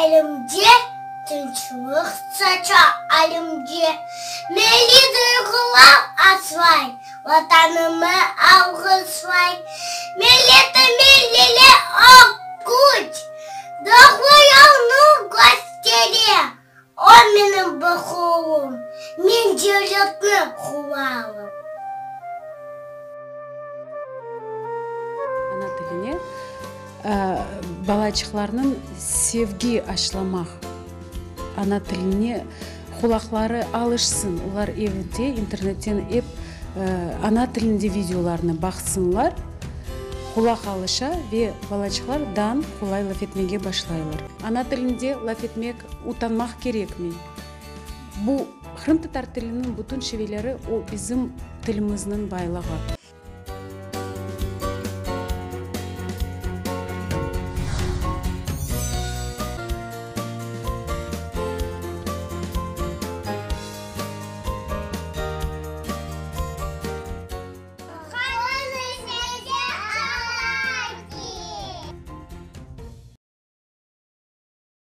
Elimde tınçlıq saça alimge, Milliy duyğular aslay, Vatanımı alğışlay. Milletime lile o küç, Doğru yolnı köstere. O menim ğururım, Men devletni qurarım. Ana tiline balaçıqlarnıñ sevgi aşlamaq, ana tiline qulaqları alışsın, olar evde internetten ep ana tilinde videolarnı baqsınlar, qulaq alışa ve balaçıqlar dan qolay laf etmege başlaylar. Ana tilinde laf etmek utanmaq kerekmey. Bu qırımtatar tiliniñ bütün şiveleri o bizim tilimizniñ baylığı.